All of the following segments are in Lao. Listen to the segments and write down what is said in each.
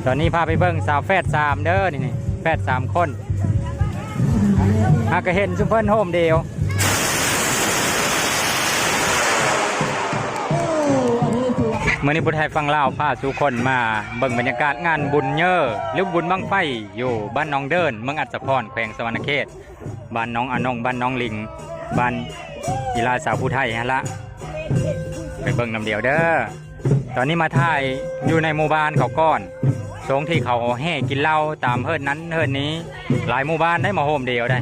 ຕອນນີ້ພາໄປເບິ່ງສາວແຝດສາມເດີ ນີ້ ນີ້ແຝດສາມຄົນ. ຫາກະເຫັນຊຸມເພິ່ນໂຮມດຽວ. ມື້ນີ້ບຸດໄທຝັ່ງລາວພາສູ່ຄົນມາເບິ່ງບັນຍາກາດງານບຸນເຍີ ຫຼື ບຸນບັ້ງໄຟ ຢູ່ບ້ານໜອງເດີນ ເມືອງອັດສະພອນ ແຂວງສະຫວັນນະເຂດ, ບ້ານໜອງອານົງ, ບ້ານໜອງລິງ, ບ້ານອີ່ຫຼ້າສາວຜູ້ໄທຫັ້ນລະ. ໄປເບິ່ງນຳດຽວເດີ. ຕອນນີ້ມາຖ່າຍຢູ່ໃນໝູ່ບ້ານເຂົາກ່ອນ, ຊ່ວງທີ່ເຂົາແຫ່ກິນເຫຼົ້າຕາມເຮືອນນັ້ນເຮືອນນີ້, ຫຼາຍໝູ່ບ້ານໄດ້ມາໂຮມດຽວໄດ້.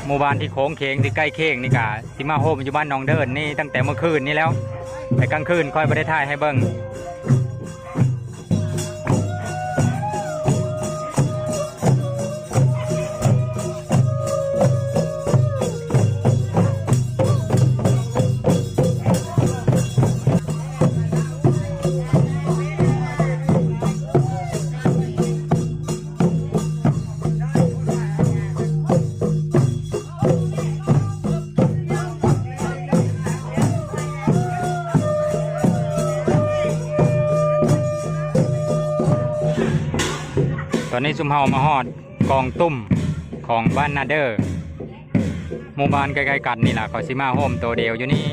ໝູ່ບ້ານທີ່ໂຄ້ງເຄງ ທີ່ໃກ້ຄຽງນີ້ກະຊິມາໂຮມຢູ່ບ້ານໜອງເດີນນີ້ຕັ້ງແຕ່ເມື່ອຄືນນີ້ແລ້ວ, ແຕ່ກາງຄືນຂ້ອຍບໍ່ໄດ້ຖ່າຍໃຫ້ເບິ່ງ. ຕອນນີ້ຊຸມເຮົາມາຮອດກອງຕຸ້ມຂອງບ້ານນາເດີ. ໝູ່ບ້ານໃກ້ໆກັນນີ້ລະ ເຂົາຊິມາໂຮມໂຕດຽວຢູ່ນີ້.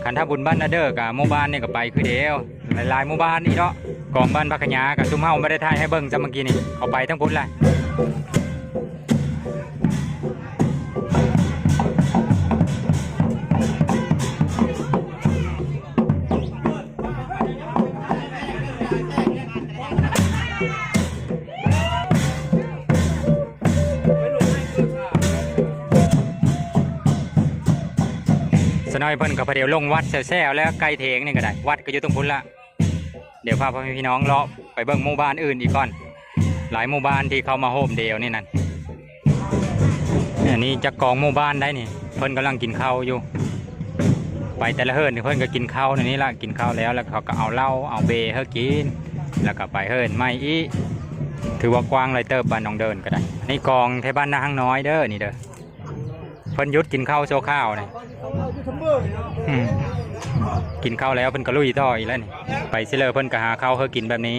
ຄັນຖ້າບຸນບ້ານນາເດີກະໝູ່ບ້ານນີ້ກະໄປຄືດຽວ, ຫຼາຍໆໝູ່ບ້ານອີກເນາະ. ກອງບ້ານຜັກຂະຫຍາກະຊຸມເຮົາບໍ່ໄດ້ຖ່າຍໃຫ້ເບິ່ງຊ້ຳ ເມື່ອກີ້ນີ້ເຂົາໄປທັງພຸ້ນລະ. ສະນ້ອຍເພິ່ນກໍພະດຽວລົງວັດແຊວໆ ແລ້ວໄກ່ເຖງນີ້ກໍໄດ້, ວັດກໍຢູ່ຕົງພຸ້ນລະ. ດຽວພາພໍ່ແມ່ພີ່ນ້ອງເລາະໄປເບິ່ງໝູ່ບ້ານອື່ນອີກກ່ອນ, ຫຼາຍໝູ່ບ້ານທີ່ເຂົ້າມາໂຮມດຽວນີ້ນັ້ນ. ອັນນີ້ຈັກກອງໝູ່ບ້ານໃດນີ້, ເພິ່ນກຳລັງກິນເຂົ້າຢູ່. ໄປແຕ່ລະເຮືອນນີ້ເພິ່ນກໍກິນເຂົ້າໃນນີ້ລະ, ກິນເຂົ້າແລ້ວ ແລ້ວເຂົາກໍເອົາເຫຼົ້າເອົາເບຍໃຫ້ກິນ, ແລ້ວກໍໄປເຮືອນໃໝ່ອີກ. ຖືວ່າກວ້າງຫຼາຍເຕີບ, ບ້ານໜອງເດີນກໍໄດ້. ອັນນີ້ກອງແຖວບ້ານນາຮັງນ້ອຍເດີ ນີ້ເດີ. ເພິ່ນຢຸດກິນເຂົ້າຊົ່ວຄາວນີ້. ອືມ ກິນເຂົ້າແລ້ວເພິ່ນກໍລຸຍຕໍ່ອີກແລ້ວນີ້. ໄປຊິເລີເພິ່ນກໍຫາເຂົ້າເຮີກິນແບບນີ້,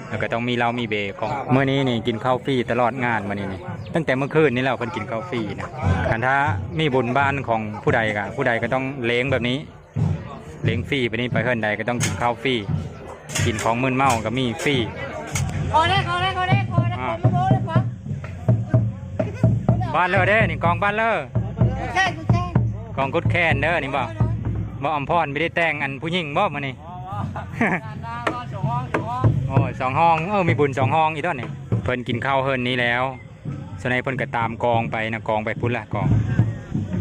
ແລ້ວກໍຕ້ອງມີເຫຼົ້າມີເບຍຂອງ. ມື້ນີ້ນີ້ກິນເຂົ້າຟຣີຕະຫຼອດງານມື້ນີ້ນີ້, ຕັ້ງແຕ່ມື້ຄືນນີ້ແລ້ວເພິ່ນກິນເຂົ້າຟຣີນະ. ຄັນຖ້າມີບຸນບ້ານຂອງຜູ້ໃດກໍ ຜູ້ໃດກໍຕ້ອງເລງແບບນີ້. ເລງຟຣີ ບາດນີ້ໄປເຮືອນໃດກໍຕ້ອງກິນເຂົ້າຟຣີ, ກິນຂອງມຶນເມົາກໍມີຟຣີ. ພໍແລ້ວ ພໍແລ້ວ ພໍແລ້ວ ພໍແລ້ວ ອ່າ ພໍແລ້ວ ພໍແລ້ວ ພໍແລ້ວ. ບ້ານເລີເດ້ນີ້, ກອງບ້ານເລີ. ແຊນ ແຊນ ກອງກຸດແຄນເດີນີ້ບໍ? ບໍ່ ອຳພອນບໍ່ໄດ້ແຕ່ງອັນຜູ້ຍິງບໍມື້ນີ້? ໂອ້ຍ ສອງຫ້ອງ, ເອີ ມີບຸນສອງຫ້ອງອີກຕອນນີ້. ເພິ່ນກິນເຂົ້າເຮືອນນີ້ແລ້ວ. ສ່ວນໃຫຍ່ເພິ່ນກໍຕາມກອງໄປນະ, ກອງໄປພຸ້ນລະ, ກອງ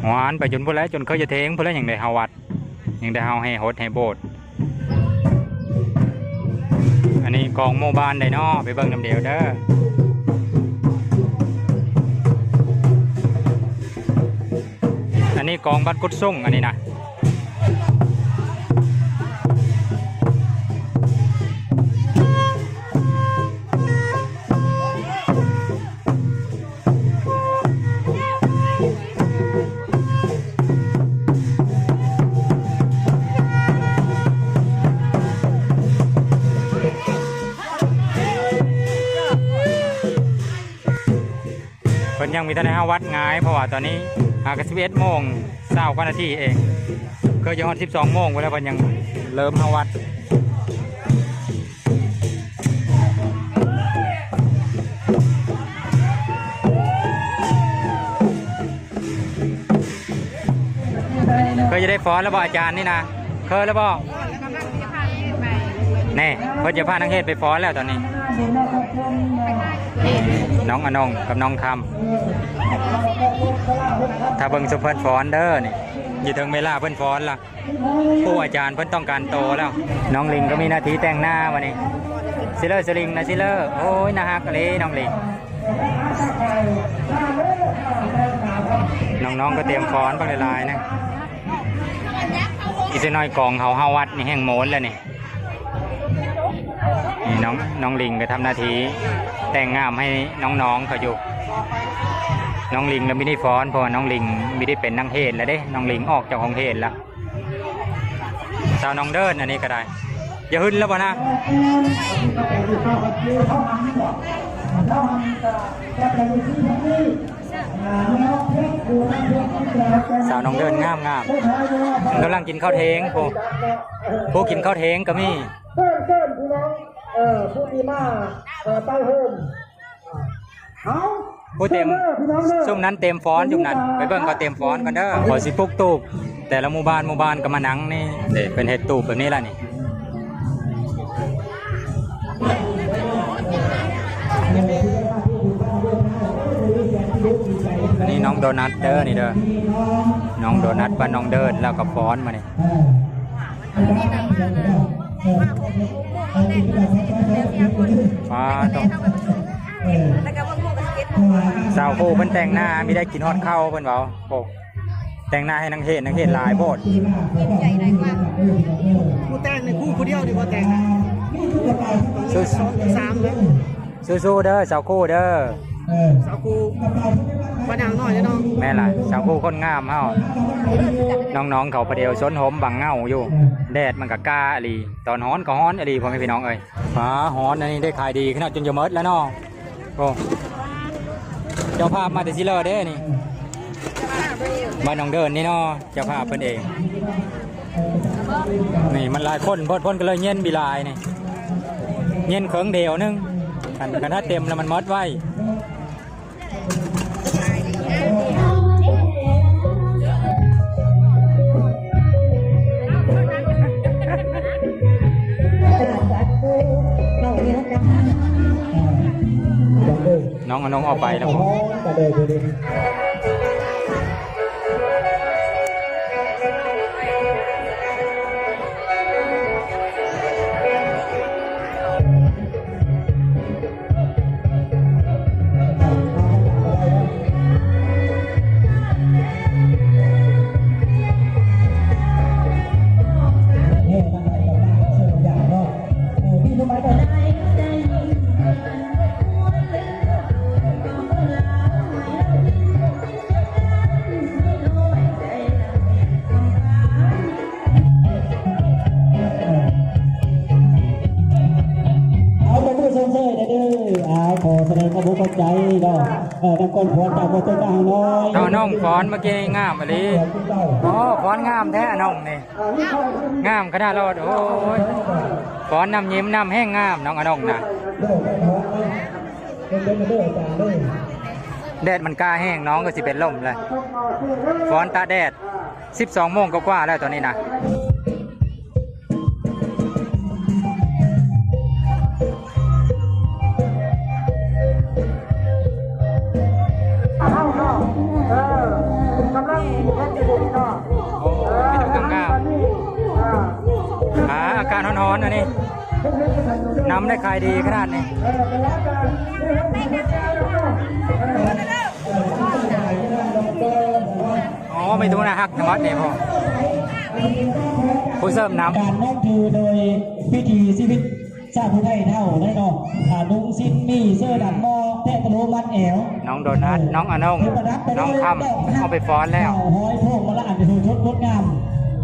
ຫວານໄປຈົນພຸ້ນແຫຼະ, ຈົນເຄີຍຈະເທງພຸ້ນແຫຼະ, ຍັງໄດ້ເຮົາວັດ, ຍັງໄດ້ເຮົາແຫ່ຫົດແຫ່ໂບດ. ອັນນີ້ກອງໝູ່ບ້ານໃດເນາະ, ໄປເບິ່ງນຳດຽວເດີ. ອັນນີ້ກອງບ້ານກຸດສຸງ ອັນນີ້ນະ. ເພິ່ນຍັງມີແຕ່ໃນຫ້າວັດງ່າຍ, ເພາະວ່າຕອນນີ້ຫາກະສິບເອັດໂມງຊາວກວ່ານາທີເອງ, ເກືອບຈະຮອດສິບສອງໂມງພຸ້ນແລ້ວ, ເພິ່ນຍັງເລີ່ມຫ້າວັດ. ເຄີຍຈະໄດ້ຟ້ອນແລ້ວບໍ່ອາຈານນີ້ນະ? ເຄີຍແລ້ວບໍ່? ແນ່ ເພິ່ນຈະພານາງເຮດໄປຟ້ອນແລ້ວຕອນນີ້. ນ້ອງອະນົງກັບນ້ອງຄຳ ຖ້າເບິ່ງຊຸມເພິ່ນຟ້ອນເດີນີ້, ຢູ່ເທິງເວລາເພິ່ນຟ້ອນລະ. ຜູ້ອາຈານເພິ່ນຕ້ອງການໂຕແລ້ວ. ນ້ອງລິງກໍມີໜ້າທີ່ແຕ່ງໜ້າມື້ນີ້. ຊິເລີ ຊິລິງນະ ຊິເລີ. ໂອ້ຍ ໜ້າຮັກອີ່ຫຼີນ້ອງລິງ. ນ້ອງໆກໍຕຽມຟ້ອນບັກຫຼາຍໆນະ. ອີກຈັກໜ້ອຍກອງເຮົາ ເຮົາວັດນີ້ແຮ່ງໂມນແລ້ວນີ້. ນີ້ນ້ອງ ນ້ອງລິງກໍທຳໜ້າທີ່ແຕ່ງງາມໃຫ້ນ້ອງໆເຂົາຢູ່. ນ້ອງລິງລະມີໄດ້ຟ້ອນ ເພາະວ່ານ້ອງລິງມີໄດ້ເປັນນາງເຮດແລ້ວເດ້ ນ້ອງລິງອອກຈາກຫ້ອງເຮດແລ້ວ. ສາວນ້ອງເດີນ ອັນນີ້ກໍໄດ້ ຢ່າຫຶດແລ້ວບໍ່ນະ? ສາວນ້ອງເດີນງາມໆ ກຳລັງກິນເຂົ້າເທງ ຜູ້ ຜູ້ກິນເຂົ້າເທງກໍມີ. ເຊີນ ເຊີນພີ່ນ້ອງ ເອີ ຜູ້ທີ່ມາ ເອີ ເຕົ້າໂຮມ ເອົາ ໂອ້ ເຕັມ ຊຸມນັ້ນເຕັມຟ້ອນ ຊຸມນັ້ນ ໄປເບິ່ງເຂົາເຕັມຟ້ອນກ່ອນເດີ. ຂ້ອຍຊິປຸກຕູບ ແຕ່ລະໝູ່ບ້ານ ໝູ່ບ້ານກໍມານັ່ງນີ້ເດ້ ເພິ່ນເຮັດຕູບແບບນີ້ລະນີ້. ອັນນີ້ນ້ອງໂດນັດເດີ ນີ້ເດີ ນ້ອງໂດນັດ ບ້ານນ້ອງເດີນ ລາວກໍຟ້ອນມານີ້. ປາດໂທ້ ສາວຄູ່ເພິ່ນແຕ່ງໜ້າ ມີໄດ້ກິນຮອດເຂົ້າ ເພິ່ນເວົ້າ. ໂອ້ ແຕ່ງໜ້າໃຫ້ນາງເຮດ ນາງເຮດຫຼາຍໂພດ. ຜູ້ແຕ່ງນີ້ຄູ່ຜູ້ດຽວນີ້ບໍ່ແຕ່ງນະ? ສາມເດີ ສູ້ໆເດີ ສາວຄູ່ເດີ. ເອີ ສາວຄູ່ ປານາງນ້ອຍເນາະ. ແມ່ນລະ ສາວຄູ່ຄົນງາມເຮົາ ນ້ອງໆເຂົາປະດຽວຊົນໂຮມບັງເງົາຢູ່. ເອີ ແດດມັນກະກ້າອີ່ຫຼີ ຕອນຮ້ອນກໍຮ້ອນອີ່ຫຼີ ພໍ່ແມ່ພີ່ນ້ອງເອີຍ. ປາ ຮ້ອນອັນນີ້ໄດ້ຂາຍດີຂະໜາດ ຈົນຈະໝົດແລ້ວເນາະ. ໂອ້ ເຈົ້າພາບມາແຕ່ຊິເລີເດ້ນີ້ ບ້ານໜອງເດີນນີ້ເນາະ ເຈົ້າພາບເພິ່ນເອງ. ນີ້ມັນຫຼາຍຄົນໂພດ ເພິ່ນກໍເລີຍເຢັນບີຫຼາຍນີ້ ເຢັນເຄິ່ງດຽວໜຶ່ງ. ຄັນ ຄັນຖ້າເຕັມແລ້ວມັນໝົດໄວ. ນ້ອງອະນົງອອກໄປແລ້ວ. ເອົາ ຕົບມືຊົມເຊີຍແດ່ເດີ. ເອົາ ຂໍສະແດງຄວາມຂອບໃຈເນາະ ເອີ ນຳຄວາມຂວັນຈາກໝູ່ຕົ້ນກາງນ້ອຍ. ເອົາ ນ້ອງຟ້ອນເມື່ອກີ້ນີ້ງາມອີ່ຫຼີ. ອໍ ຟ້ອນງາມແທ້ ນ້ອງນີ້ ງາມຂະໜາດໂລດ. ໂອ້ຍ ຟ້ອນນຳ ຍິ້ມນຳ ແຮງງາມ ນ້ອງອະນົງນະ. ແດດມັນກ້າແຮງ ນ້ອງກໍຊິເປັນລົມແລ້ວ ຟ້ອນຕາກແດດ. ສິບສອງໂມງກວ່າໆແລ້ວຕອນນີ້ນະ. ເອີ ກຳລັງເຮັດຢູ່ນີ້ເນາະ. ໂອ້ ເອີ ເປັນເຄື່ອງງາມ. ອ່າ ອາກາດຮ້ອນໆ ອັນນີ້ ນຳໄດ້ຂາຍດີຂະໜາດນີ້. ອໍ ມີແຕ່ຜູ້ໜ້າຮັກທັງໝົດນີ້ພໍ່ ຜູ້ເສີມນຳ. ການນັບຖືໂດຍວິຖີຊີວິດຊາວຜູ້ໄທເຮົາເນາະ ອ່າ ນຸ່ງສິ້ນໝີ່ເສື້ອດຳໝໍ້ ແທະຕະໂຫຼມັດແອວ. ນ້ອງໂດນັດ ເອີ ນ້ອງອະນົງ ນ້ອງຄຳ ເອົາໄປຟ້ອນແລ້ວ. ເກົ້າຮ້ອຍພວງມາລະອັນເປັນຫົວຊົນງົດງາມ.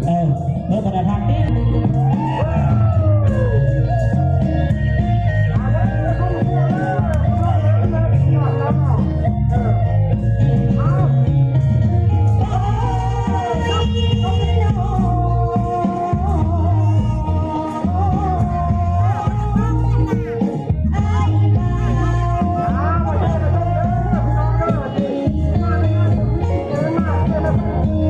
ເອີ ເອີ ບັນດາທ່ານນີ້. ອ້າວ ມາເດີ ມາເດີ ພີ່ນ້ອງເດີ ມາເດີ ມາເດີ.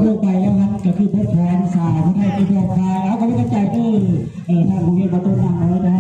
ລົງໄປແລ້ວນັ້ນກໍຄືບົດແຂນສາຍຜູ້ໃດທີ່ດອກຄາຍ ເອົາກໍມີກຳລັງໃຈຄື ເອີ ທາງໂຮງຮຽນບໍ່ຕົ້ນນຳເນາະເຈົ້າ.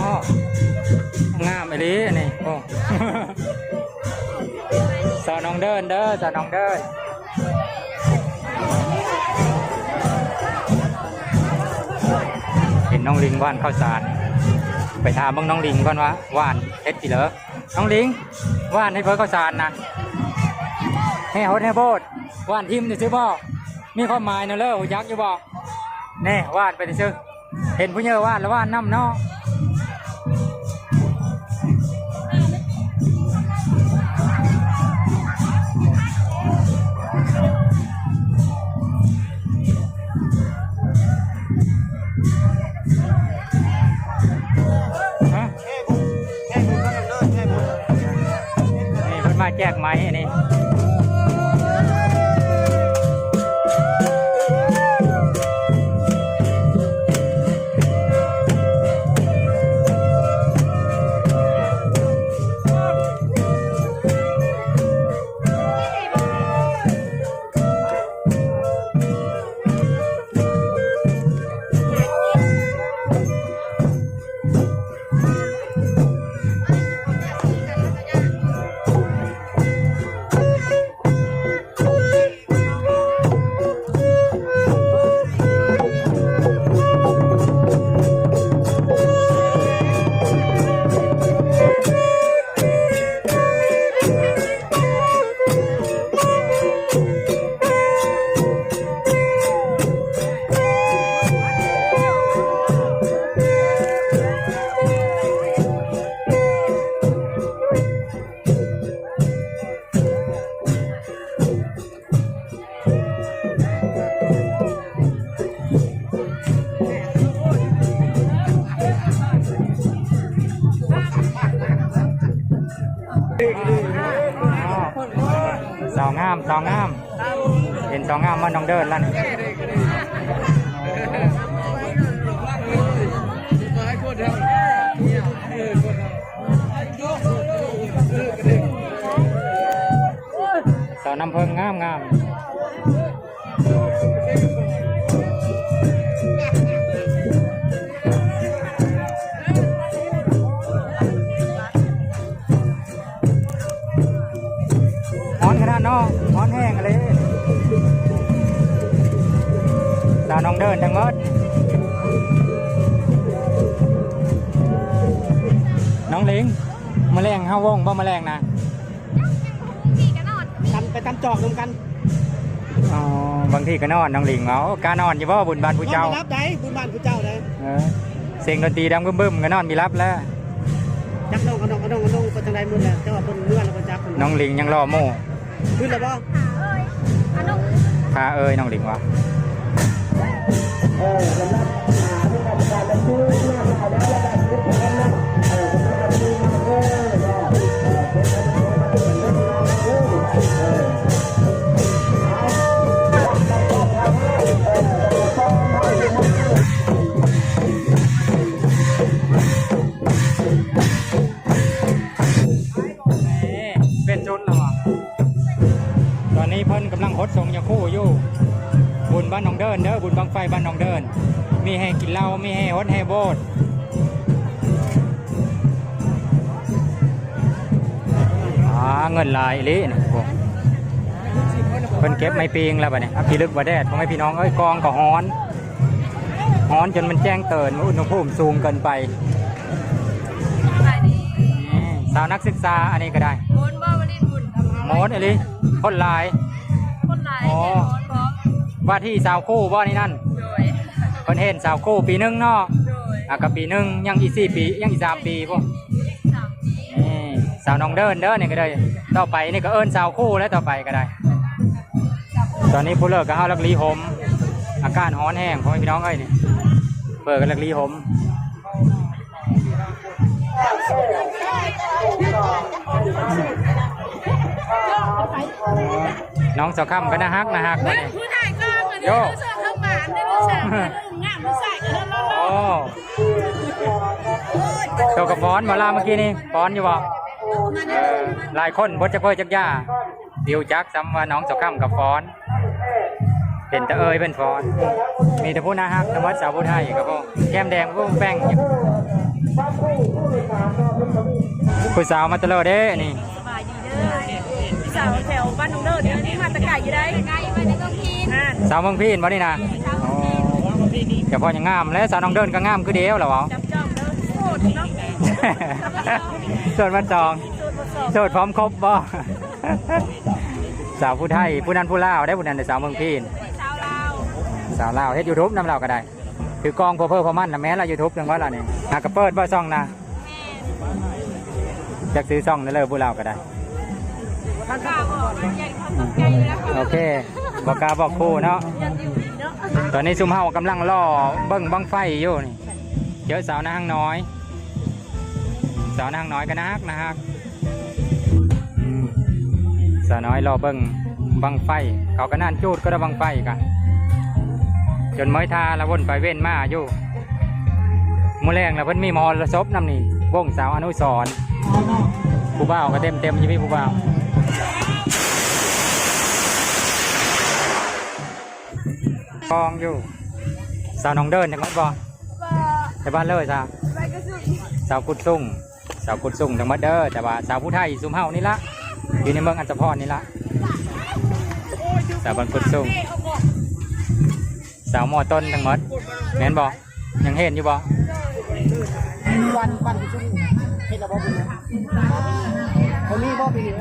ອໍ ງາມອີ່ຫຼີອັນນີ້ ໂອ້ ສາວນ້ອງເດີນເດີ ສາວນ້ອງເດີນ. ເຫັນນ້ອງລິງຫວ່ານເຂົ້າສານ ໄປຖາມເບິ່ງນ້ອງລິງກ່ອນວ່າຫວ່ານເຮັດຊິເລີ. ນ້ອງລິງ ຫວ່ານໃຫ້ເພິ່ນເຂົ້າສານນະ ແຫ່ຫົດແຫ່ໂບດ ຫວ່ານຖິ້ມຊື່ໆບໍ່? ມີຄວາມໝາຍນະເລີ ຮູ້ຈັກຢູ່ບໍ່? ແນ່ ຫວ່ານໄປຊື່ໆ ເຫັນຜູ້ໃຫຍ່ຫວ່ານລະຫວ່ານນຳເນາະ. ຮະ? ນີ້ເພິ່ນມາແຈກໄມ້ອັນນີ້. ສາວງາມ ສາວງາມ ເຫັນສາວງາມມາ ນ້ອງເດີນລະນີ້. ສາວນ້ຳເຜິ້ງງາມໆ. ຮ້ອນຂະໜາດເນ ຮ້ອນແຮງເລີຍ ສາວໜອງເດີນທັງໝົດ. ນ້ອງລິງ ມື້ແລງເຮົາວົງບໍ່ ມື້ແລງນະ? ກັນໄປຕຳຈອກນຳກັນ. ອໍ ບາງທີກໍນອນ ນ້ອງລິງເວົ້າ. ກະນອນຢູ່ບໍ່ບຸນບ້ານຜູ້ເຈົ້າ? ນອນບໍ່ຫຼັບໃດ ບຸນບ້ານຜູ້ເຈົ້າໃດ. ເອີ ເສັງດົນຕີດັງບຶ້ມໆ ກໍນອນບໍ່ຫຼັບແລ້ວ. ຈັກນ້ອງ ນ້ອງ ນ້ອງ ນ້ອງໄປທາງໃດໝົດແລ້ວ ແຕ່ວ່າເພິ່ນເມືອແລ້ວບໍ່ຈັກ. ນ້ອງລິງຍັງລໍໂມ້. ຂຶ້ນແລ້ວບໍ່? ພາເອີຍ ນ້ອງລິງວ່າ. ເປັນຈຸດແລ້ວຫວາ? ຕອນນີ້ເພິ່ນກຳລັງຫົດສົງຢາຄູຢູ່ ບຸນບ້ານໜອງເດີນເດີ ບຸນບັ້ງໄຟບ້ານໜອງເດີນ. ມີແຫ່ກິນເຫຼົ້າ ມີແຫ່ຫົດແຫ່ໂບດ. ອາ ເງິນຫຼາຍອີ່ຫຼີນີ້. ໂອ້ ເພິ່ນເກັບໄມ້ປີງແລ້ວບັດນີ້. ອາ ພິລຶກວ່າແດດ ພໍ່ແມ່ພີ່ນ້ອງເອີຍ ກອງກໍຮ້ອນ. ຮ້ອນຈົນມັນແຈ້ງເຕີນ ອຸນຫະພູມສູງເກີນໄປ. ສາວນັກສຶກສາ ອັນນີ້ກໍໄດ້. ໂມນບໍ່? ບໍ່ໄດ້ບຸນ ໂມນອີ່ຫຼີ. ຄົນຫຼາຍ ຄົນຫຼາຍ. ອໍ ແນ່ນອນບໍ່? ວ່າທີ່ສາວຄູ່ບໍ່ນີ້ນັ້ນ? ໂດຍ ເພິ່ນເຫັນສາວຄູ່ປີໜຶ່ງເນາະ. ໂດຍ ອາ ກໍປີໜຶ່ງ ຍັງອີກສີ່ປີ ຍັງອີກສາມປີພຸ້ນ. ສາມປີ. ນີ້ ສາວໜອງເດີນເດີ ນີ້ກໍໄດ້. ຕໍ່ໄປນີ້ກໍເອີ້ນສາວຄູ່ແລ້ວ ຕໍ່ໄປກໍໄດ້. ຕອນນີ້ຜູ້ເລີກກໍເຮົາລັກຫຼີຫົມ ອາກາດຮ້ອນແຮງ ພໍ່ແມ່ພີ່ນ້ອງເອີຍ ນີ້ ເພິ່ນກໍລັກຫຼີຫົມ. ນ້ອງສາວຄຳກໍໜ້າຮັກ ໜ້າຮັກບັດນີ້. ໂຢ ໂຕກໍຟ້ອນບໍ່ລະ ເມື່ອກີ້ນີ້ ຟ້ອນຢູ່ບໍ່? ເອີ ຫຼາຍຄົນບໍ່ຈັກເຜີຍຈັກຢ່າ ຊິຮູ້ຈັກສ່ຳວ່ານ້ອງສາວຄຳກັບຟ້ອນ. ເປັນຕາເອີຍເປັນຟ້ອນ ມີແຕ່ຜູ້ໜ້າຮັກທັງໝົດ. ສາວຜູ້ໄທກໍບໍ່ ແກ້ມແດງຜູ້ແປ້ງ. ຜູ້ສາວມາແຕ່ເລີເດ້ນີ້. ສະບາຍດີເດີ ສາວແຖວບ້ານໜອງເດີນນີ້ ມາແຕ່ໄກຢູ່ໃດ໋. ໄກ ມາແຕ່ເມືອງພີນ. ອ່າ ສາວເມືອງພີນບໍ່ນີ້ນະ? ສາວເມືອງພີນ. ອໍ ຈະພໍຍັງງາມ ແລະສາວໜອງເດີນກໍງາມຄືດຽວລະເວົ້າ. ຈຳຈອງເດີ ໂສດເນາະ. ໂສດບັດສອງ ໂສດບັດສອງ ໂສດພ້ອມຄົບບໍ່? ສາວຜູ້ໄທ ຜູ້ນັ້ນຜູ້ລາວໄດ໋ ຜູ້ນັ້ນ ສາວເມືອງພີນ. ສາວລາວ ສາວລາວ ເຮັດຢູທູບນຳລາວກໍໄດ້. ຖືກອງເພີ້ໆ ເພາະມັນນະ ແມ່ນລະ ຢູທູບຈັ່ງວ່າລະນີ້. ຫາກະເປີດບໍ່ຊ່ອງນະ? ແມ່ນ. ຈັກຊື່ຊ່ອງເລີ ຜູ້ລາວກໍໄດ້. ບໍ່ກ້າບອກ ຢ້ານເຂົາຕົກໃຈຢູ່ແລ້ວ. ໂອເຄ ບໍ່ກ້າບອກຄູ່ເນາະ. ຕອນນີ້ຊຸມເຮົາກຳລັງລໍເບິ່ງບັ້ງໄຟຢູ່ນີ້. ເຈີສາວນາງນ້ອຍ ສາວນາງນ້ອຍກໍໜ້າຮັກ ໜ້າຮັກ. ອືມ ສາວນ້ອຍລໍເບິ່ງບັ້ງໄຟ ເຂົາກໍນານຈູດກໍໄດ້ບັ້ງໄຟກະ ຈົນເມື່ອຍທ່າລະວົນໄປເວັ້ນມາຢູ່. ມື້ແລງລະເພິ່ນມີມະຫໍລະສົບນຳນີ້ ວົງສາວອະນຸສອນ. ຜູ້ບ່າວກໍເຕັມໆຢູ່ພີ້ ຜູ້ບ່າວ ກອງຢູ່. ສາວໜອງເດີນຈັກແມ່ນບໍ່? ບໍ່ ແຕ່ບ້ານເລີຊະ ສາວກຸດຊຸ່ງ. ສາວກຸດຊຸ່ງທັງໝົດເດີ ແຕ່ວ່າສາວຜູ້ໄທຊຸມເຮົານີ້ລະ ຢູ່ໃນເມືອງອັດສະພອນນີ້ລະ ສາວບ້ານກຸດຊຸ່ງ ສາວມໍຕົ້ນທັງໝົດ ແມ່ນບໍ່? ຍັງເຫັນຢູ່ບໍ່? ວັນ ວັນຊຸ່ງເຫັນແລ້ວບໍ່? ບໍ່ມີບໍ່ປີນີ້.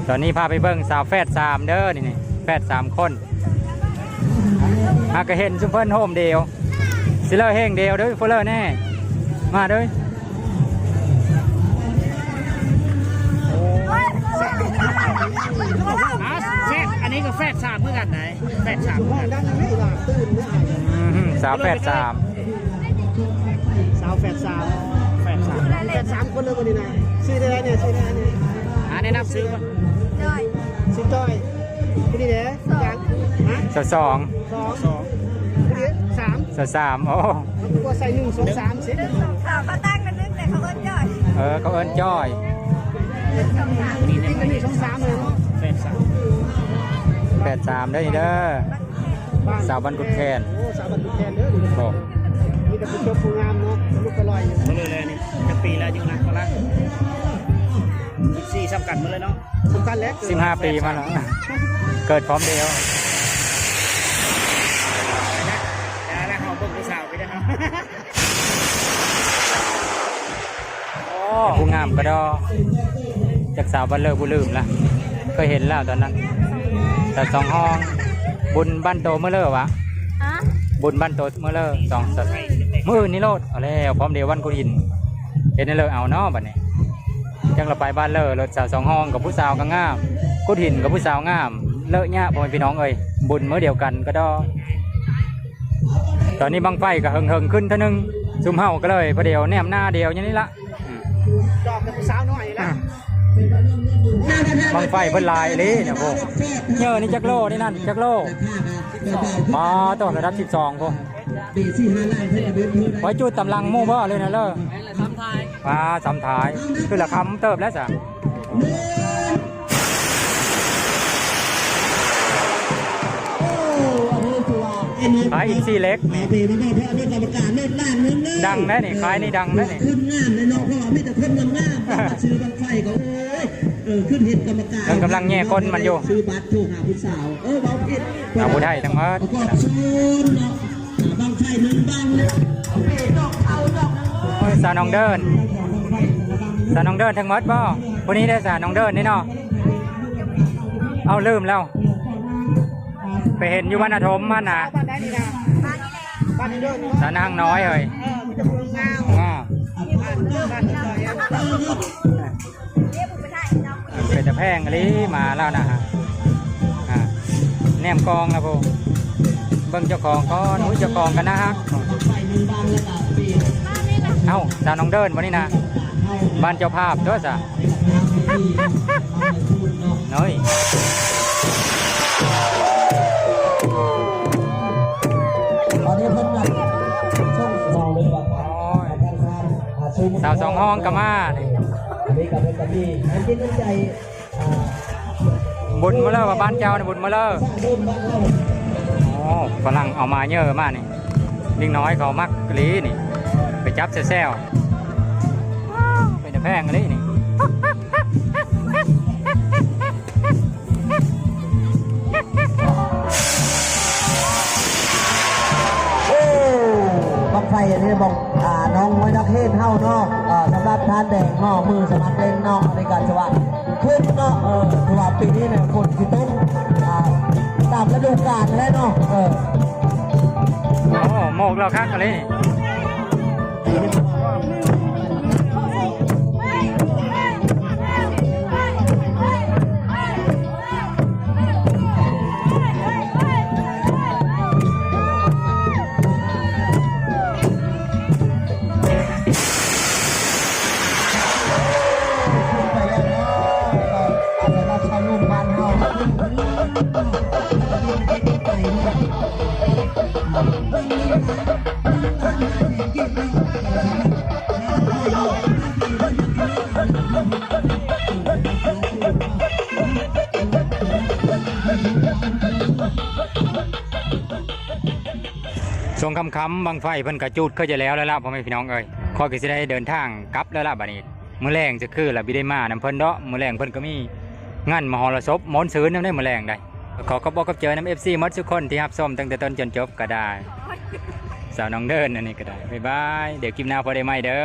ຕອນນີ້ພາໄປເບິ່ງສາວແຝດສາມເດີ ນີ້ ນີ້ ແຝດສາມຄົນ. ຫາກະເຫັນຊຸມເພິ່ນໂຮມດຽວ ຊິເລີເຮງດຽວເດີ ຜູ້ເລີແນ່ ມາເດີ. ອ່າ ແຝດ ອັນນີ້ກໍແຝດສາມຄືກັນໄດ໋ ແຝດສາມຄືກັນ. ອືມ ສາວແຝດສາມ ສາວແຝດສາມ ແຝດສາມ ແຝດສາມຄົນເລີຍມື້ນີ້ນະ. ຊື່ໃດແນ່ ຊື່ໃດແນ່? ອ່າ ແນະນຳຊື່ກ່ອນ. ຈ້ອຍ ຊື່ຈ້ອຍ. ຜູ້ນີ້ເດ້? ສອງ ຫະ? ສອງ ສອງ ສອງ ຜູ້ນີ້ສາມ ສາມ ໂອ້ ເຂົາໃສ່ໜຶ່ງ ສອງ ສາມ ສີ່ ໜຶ່ງ ສອງ ສາມ ເຂົາຕັ້ງເປັນໜຶ່ງ ແຕ່ເຂົາເອີ້ນຈ້ອຍ. ເອີ ເຂົາເອີ້ນຈ້ອຍ ໜຶ່ງ ສອງ ສາມ ເລີຍເນາະ. ແຝດສາມ ແຝດສາມເດີນີ້ເດີ ສາວບ້ານກຸດແຄນ. ໂອ້ ສາວບ້ານກຸດແຄນເດີນີ້. ໂອ້ ມີແຕ່ຜູ້ຈົບຜູ້ງາມເນາະ ລຸກໄປລອຍຢູ່. ເລີຍແລ້ວນີ້ ຈັກປີແລ້ວຢູ່ນະ? ປະມານສິບສີ່ ສ່ຳກັນໝົດເລີຍເນາະ. ສິບຫ້າປີມາແລ້ວ ເກີດພ້ອມດຽວ. ໂອ້ ຜູ້ງາມກະດໍ ຈັກສາວບ້ານເລີບໍ່ລືມລະ ເຄີຍເຫັນແລ້ວຕອນນັ້ນ ສາວສອງຫ້ອງ. ບຸນບ້ານໂຕເມືອເລີຫວາ? ຮະ? ບຸນບ້ານໂຕເມືອເລີ ສອງ ສາມ ມື້ອື່ນນີ້ໂລດ. ເອົາແລ້ວ ພ້ອມດຽວວັນກຸດຫີນ ເຮັດແນວເລີເອົາເນາະບັດນີ້. ຈັ່ງລະໄປບ້ານເລີໂລດ ສາວສອງຫ້ອງກັບຜູ້ສາວກະງາມ ກຸດຫີນກັບຜູ້ສາວງາມ ເລີຍະ ພໍ່ແມ່ພີ່ນ້ອງເອີຍ ບຸນມື້ດຽວກັນກະດໍ. ຕອນນີ້ບັ້ງໄຟກະເຫິງໆຂຶ້ນເທື່ອໜຶ່ງ ຊຸມເຮົາກະເລີຍ ພໍດຽວແນມໜ້າດຽວຢູ່ນີ້ລະ. ອືມ ຈອບແຕ່ຜູ້ສາວນ້ອຍລະ ອືມ ບັ້ງໄຟເພິ່ນຫຼາຍອີ່ຫຼີນະ ໂອ້ ເຍີນີ້ຈັກໂລ ນີ້ນັ້ນຈັກໂລ? ປາໂຕ ລະດັບສິບສອງພຸ້ນ. ໄວ້ຈູດຕຳຫຼັງໝູ່ບໍ່ ຫຼືແນວເລີ? ສາມທ້າຍ ປາ ສາມທ້າຍ ຄືລະຄຳເຕີບແລ້ວສະ. ຂາຍອິນຊີເຫຼັກນີ້ ດັງແດ່ນີ້ ຂາຍນີ້ດັງແດ່ນີ້ ຄົນງາມເນາະ ເພາະວ່າມີແຕ່ຄົນງາມໆ ມາຊື້ບັ້ງໄຟກະ ໂອ້ຍ ເອີ ຂຶ້ນເຫັນກຳມະການ ເພິ່ນກຳລັງແຍ່ກົນມັນຢູ່ ຊື້ບັດໂທຫາຜູ້ສາວ ເອີ ເວົ້າຜິດ ເອົາຜູ້ໄທທັງໝົດ ປະກອບສູນເນາະ ບັ້ງໄຟໜຶ່ງບັ້ງ ເປັນດອກເຂົາດອກໜຶ່ງ. ສາວນ້ອງເດີນ ສາວນ້ອງເດີນທັງໝົດບໍ່? ຜູ້ນີ້ເດ້ສາວນ້ອງເດີນນີ້ເນາະ ເອົ້າ ລືມແລ້ວ ໄປເຫັນຢູ່ບ້ານອາຖົມຫັ້ນນະ ບ້ານໃດນີ້ນະ ບ້ານເດີນ ສາວນາງນ້ອຍເອີຍ ເອີ ມີແຕ່ຜູ້ງາມ ງາມ ບ້ານ ບ້ານເດີນ ເປັນຕາແພງອີ່ຫຼີ ມາແລ້ວນະ ອາ ແນມກ້ອງລະພຸ້ນ ເບິ່ງເຈົ້າຂອງກ່ອນ ໂອ້ຍ ເຈົ້າຂອງກະໜ້າຮັກ. ເອົ້າ ສາວນ້ອງເດີນບໍ່ນີ້ນະ ບ້ານເຈົ້າພາບຕົວະສະ ເອີຍ ຕອນນີ້ເພິ່ນນັດຊົງ ໂອ້ຍ ສາວສອງຫ້ອງກະມານີ້ ບຸນມາເລີວ່າ ບ້ານເຈົ້ານີ້ບຸນມາເລີ. ໂອ້ ຝຣັ່ງເອົາມາເຍີະມານີ້ ເດັກນ້ອຍເຂົາມັກອີ່ຫຼີນີ້ ໄປຈັບແຊວໆ ເປັນຕາແພງອີ່ຫຼີນີ້. ໂອ້ ບັ້ງໄຟອັນນີ້ ບັ້ງ ອ່າ ນ້ອງນ້ອຍນັກເຮດເຮົາເນາະ ອ່າ ສຳລັບທ່ານແດງເນາະ ມືສະໝັກເຫຼັ້ນເນາະ ໃນການສະຫວັດຂຶ້ນເນາະ ເອີ ຖືວ່າປີນີ້ນະຝົນຊິຕົກ ອ່າ ຕາມລະດູການແລ້ວເນາະ ເອີ ໂອ້ ໝອກລາວຄັກອີ່ຫຼີ. ຊ່ວງຄ່ຳໆ ບັ້ງໄຟເພິ່ນກະຈູດຄືຈະແລ້ວແລ້ວລະ ພໍ່ແມ່ພີ່ນ້ອງເອີຍ ຂ້ອຍກະຊິໄດ້ເດີນທາງກັບແລ້ວລະບາດນີ້. ມື້ແລງຈະຄືລະ ບິໄດ້ມານຳເພິ່ນເດາະ ມື້ແລງເພິ່ນກະມີງານມະຫໍລະສົບມ່ວນຊື່ນນຳເດ້ ມື້ແລງໃດ໋. ຂໍຂອບອົກຂອບໃຈນຳ ເອັຟຊີ ໝົດທຸກຄົນທີ່ຮັບຊົມຕັ້ງແຕ່ຕົ້ນຈົນຈົບກະໄດ້. ສາວນ້ອງເດີນອັນນີ້ກະໄດ້ ບາຍບາຍ ດຽວຄລິບໜ້າພໍ້ໄດ້ໃໝ່ເດີ.